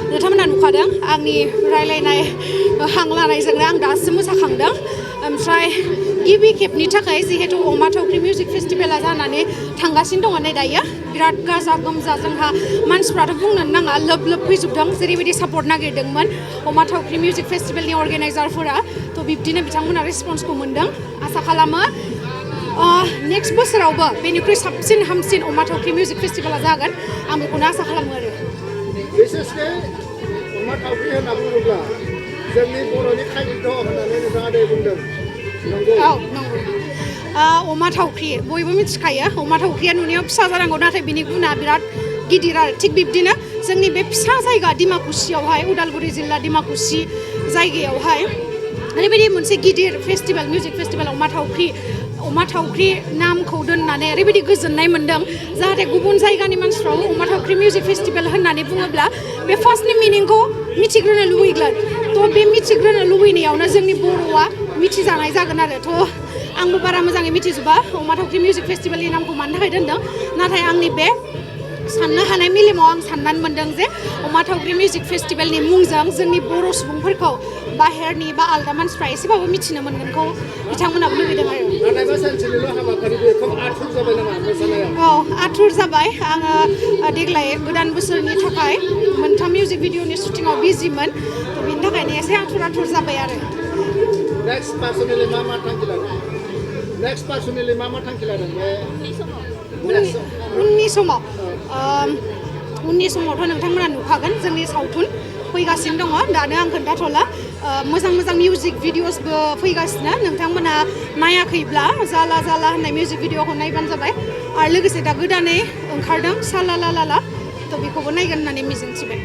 नोंथांमोना नुखादों आंनि रायलायनाय हां लानायजोंनो आं दासो मोसाखांदों ओमफ्राय गिबि खेबनि थाखाय जिहेतु अमा थावख्रि मिउजिक फेस्टिभेला जानानै थांगासिनो दङ नै दायो बिराद गाजा गोमजा जोंहा मानसिफ्राथ' बुंनो नाङा लोब लोब फैजोबदों जेरैबायदि सापर्ट नागिरदोंमोन अमा थावख्रि मिउजिक फेस्टिभेलनि अर्गेनाइजारफोरा थ' बिब्दिनो बिथांमोना रेसपन्सखौ मोन्दों आसा खालामो नेक्स्ट बोसोरावबो बेनिख्रुइ साबसिन हामसिन अमा थावख्रि मिउजिक फेस्टिभेला जागोन आं बेखौनो आसा खालामो आरो बिसेसकै अमा थावख्रि होनना बुङोब्ला जोंनि बर'नि खायद' होननानै नोंथाङा दहाय बुंदों नंगौ औ नंगौ अमा थावख्रि बयबो मिथिखायो अमा थावख्रिया नुनायाव फिसा जानांगौ नाथाय बिनि गुना बिराद गिदिर आरो थिग बिब्दिनो जोंनि बे फिसा जायगा डिमाकुसियावहाय उदालगुरि जिल्ला डिमाकुसि जायगायावहाय ओरैबायदि मोनसे गिदिर फेस्टिभेल मिउजिक फेस्टिभेल अमा थावख्रि नामखौ दोननानै ओरैबायदि गोजोननाय मोन्दों जाहाथे गुबुन जायगानि मानसिफ्राबो अमा थावख्रि मिउजिक फेस्टिभेल होननानै बुङोब्ला बे फार्स्टनि मिनिंखौ मिथिग्रोनो लुबैगोन थ' बे मिथिग्रोनो लुबैनायावनो जोंनि बर'आ मिथिजानाय जागोन आरो थ' आंबो बारा मोजाङै मिथिजोबा अमा थावख्रि मिउजिक फेस्टिभेलनि नामखौ मानो थाखाय दोनदों नाथाय आंनि बे साननो हानाय मेलेमाव आं साननानै मोन्दों जे अमा थावख्रि मिउजिक फेस्टिभेलनि मुंजों जोंनि बर' सुबुंफोरखौ बाहेरनि बा आलदा मानसिफ्रा एसेबाबो मिथिनो मोनगोनखौ बिथांमोनाबो लुबैदों आरो नाथायबा सानसेनिल' हाबाफारि बेखौ आथुर जाबाय नामा मोसानायाव औ आथुर जाबाय आङो देग्लाय गोदान बोसोरनि थाखाय मोनथाम मिउजिक भिडिअनि शुटिंआव बिजिमोन थ' बिनि थाखायनो एसे आथुर जाबाय आरो नेक्स्ट पार्सनेलि मा थांखि लादों नेक्स्ट पार्सनेलि मा थांखि लादों बे उननि समावथ' नोंथांमोना नुखागोन जोंनि सावथुन फैगासिनो दङ दानो आं खोन्थाथ'ला मोजां मिउजिक भिडिअसबो फैगासिनो नोंथांमोना नायाखैब्ला जाला होननाय मिउजिक भिडिअखौ नायबानो जाबाय आरो लोगोसे दा गोदानै ओंखारदों साला ला थ' बेखौबो नायगोन होननानै मिजिंथिबाय